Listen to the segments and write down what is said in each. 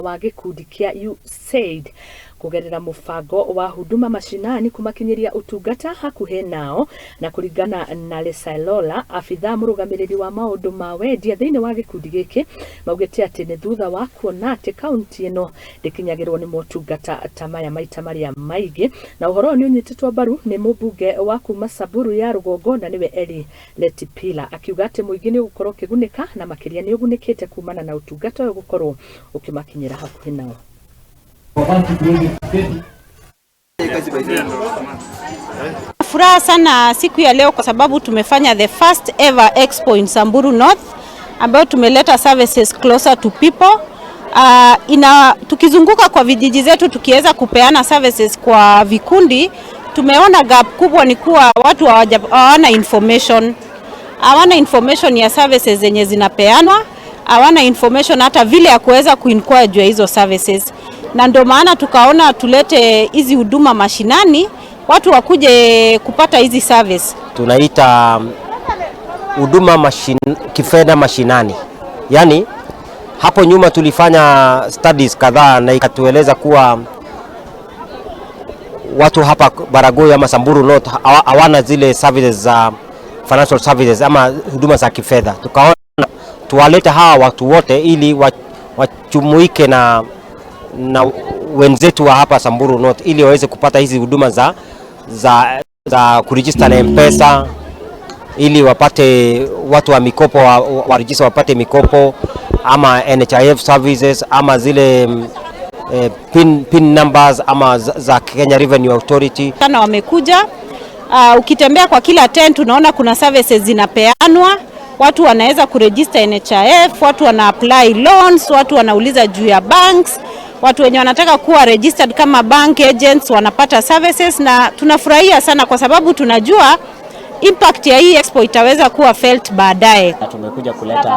Wa gĩkundi kĩa USAID kũgerera mũbango wa Huduma Mashinani kũmakinyĩria ũtungata hakuhĩ nao. Na kũringana na Lesailola, abithaa mũrũgamĩrĩri wa maũndũ ma wendia thĩinĩ wa gĩkundi gĩkĩ, maugĩte atĩ nĩ thutha wa kuona atĩ kaunti ĩno ndĩkinyagĩrwo nĩ motungata ta maya maita marĩa maingĩ. Na ũhoro ũyũ nĩ ũnyitĩtwo mbaru nĩ mũmbunge wa kuma Samburu ya rũgongo, na nĩwe Eli Letipila, akiuga atĩ mũingĩ nĩ ũgũkorwo ũkĩgunĩka na makĩria nĩ ũgunĩkĩte kumana na ũtungata ũyũ gũkorwo ũkĩmakinyĩra hakuhĩ nao. Wabaki tuweze kuketi. Furaha sana siku ya leo kwa sababu tumefanya the first ever expo in Samburu North ambayo tumeleta services closer to people. Tukizunguka kwa vijiji zetu tukiweza kupeana services kwa vikundi, tumeona gap kubwa ni kuwa watu hawana information, hawana information ya services zenye zinapeanwa, hawana information hata vile ya kuweza kuinquire juu ya hizo services, na ndio maana tukaona tulete hizi huduma mashinani, watu wakuje kupata hizi service. Tunaita huduma kifedha mashinani. Yaani hapo nyuma tulifanya studies kadhaa na ikatueleza kuwa watu hapa Baragoi ama Samburu North hawana zile services za financial services ama huduma za kifedha. Tukaona tuwalete hawa watu wote ili wajumuike na wenzetu wa hapa Samburu North ili waweze kupata hizi huduma za kuregister na M-Pesa, ili wapate watu wa mikopo wa register wapate mikopo, ama NHIF services, ama zile PIN numbers ama za Kenya Revenue Authority. Sana wamekuja. Ukitembea kwa kila tent unaona kuna services zinapeanwa, watu wanaweza kuregister NHIF, watu wana apply loans, watu wanauliza juu ya banks, watu wenye wanataka kuwa registered kama bank agents wanapata services, na tunafurahia sana kwa sababu tunajua impact ya hii expo itaweza kuwa felt baadaye. Na tumekuja kuleta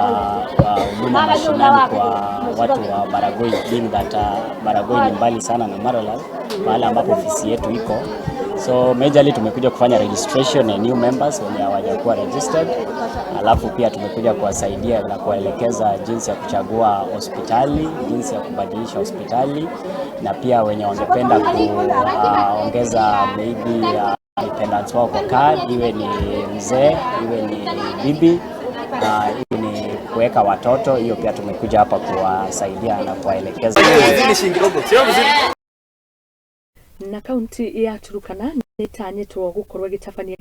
huduma mashinani kwa watu wa Baragoi, being that Baragoi ni mbali sana na Maralal, mahali ambapo ofisi yetu iko. So majorly tumekuja kufanya registration ya new members wenye hawajakuwa registered, alafu pia tumekuja kuwasaidia na kuwaelekeza jinsi ya kuchagua hospitali, jinsi ya kubadilisha hospitali, na pia wenye wangependa kuongeza maybe dependents wao kwa card, iwe ni mzee, iwe ni bibi, iwe ni kuweka watoto, hiyo pia tumekuja hapa kuwasaidia na kuwaelekeza. Na kaunti ya Turkana nĩ ĩtanyĩtwo gũkorwo ĩgĩtabania.